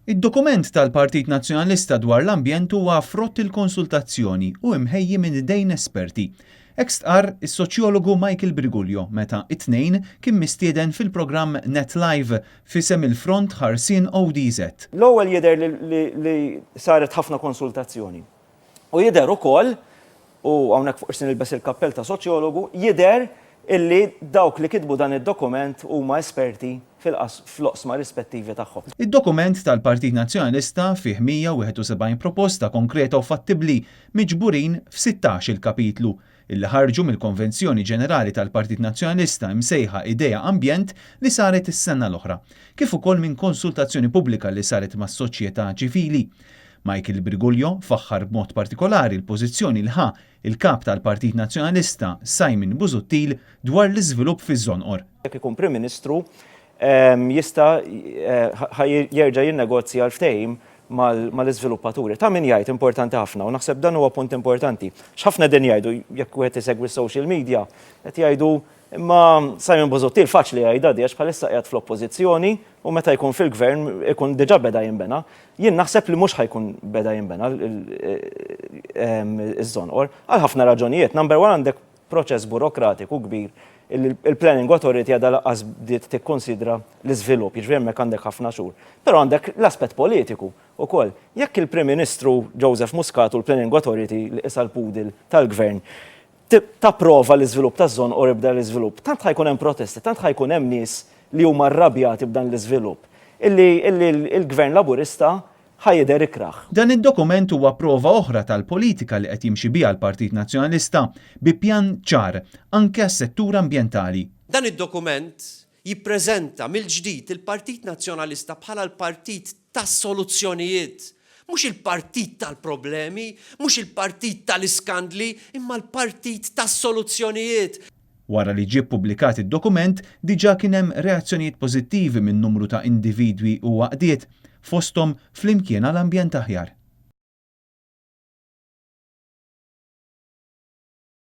Id-dokument tal-Partit Nazzjonalista dwar l-ambjent huwa frott il-konsultazzjoni u imħejji minn idejn esperti. Hekk stqarr is-soċjologu Michael Briguglio meta it-Tnejn kien mistieden fil-programm Net Live f'isem il-Front Ħarsien ODZ. L-ewwel jidher li saret ħafna konsultazzjoni. U jidher ukoll, u hawnhekk forsi nilbes il-kappell ta' soċjologu, jidher illi dawk li kitbu dan id-dokument huma esperti fl-oqsma rispettivi tagħhom. Id-dokument tal-Partit Nazzjonalista fih 171 proposta konkreta u fattibbli miġburin f'sittax-il kapitlu illi ħarġu mill-Konvenzjoni Ġenerali tal-Partit Nazzjonalista imsejħa Idea Ambjent li saret is-sena l-oħra, kif ukoll minn konsultazzjoni pubblika li saret mas-soċjetà ċivili. Michael Briguglio faħħar b'mod partikolari l-pożizzjoni li ħa l-Kap tal-Partit Nazzjonalista Simon Busuttil dwar l-iżvilupp fiż-Żonqor. Jekk ikun Prim Ministru jista' jerġa' jinnegozja l-ftehim mal-iżviluppaturi. Ta' min jgħid importanti ħafna u naħseb dan huwa punt importanti. X'ħafna qegħdin jgħidu jekk wieħed isegwi s-social media qed jgħidu imma Simon Busuttil faċli jgħidha di għax bħalissa qiegħed fl-oppożizzjoni u meta jkun fil-gvern ikun diġà beda jinbena. Jien naħseb li mhux ħa jkun beda jinbena iż-Żonqor għal ħafna raġunijiet. Number one għandek proċess burokratiku kbir illi l-Planning Authority għadha lanqas bdiet tikkunsidra l-iżvilupp, jiġifieri hemmhekk għandek ħafna xhur. Però għandek l-aspett politiku wkoll. Jekk il-Prim Ministru Joseph Muscat u l-Planning Authority li qisha l-poodle tal-Gvern tapprova l-iżvilupp taż-Żonqor ibda l-iżvilupp, tant ħa jkun hemm protesti, tant ħa jkun hemm nies li huma rrabjati b'dan l-iżvilupp illi l-Gvern Laburista ħa jidher ikrah. Dan id-dokument huwa prova oħra tal-politika li qed jimxi biha l-Partit Nazzjonalista bi pjan ċar anke għas-settur ambjentali. Dan id-dokument jippreżenta mill-ġdid il-Partit Nazzjonalista bħala l-partit tas-soluzzjonijiet, mhux il-partit tal-problemi, mhux il-partit tal-iskandli, imma l-partit tas-soluzzjonijiet. Wara li ġie ppubblikat id-dokument, diġà kien hemm reazzjonijiet pożittivi minn numru ta' individwi u għaqdiet, fosthom Flimkien għal Ambjent Aħjar.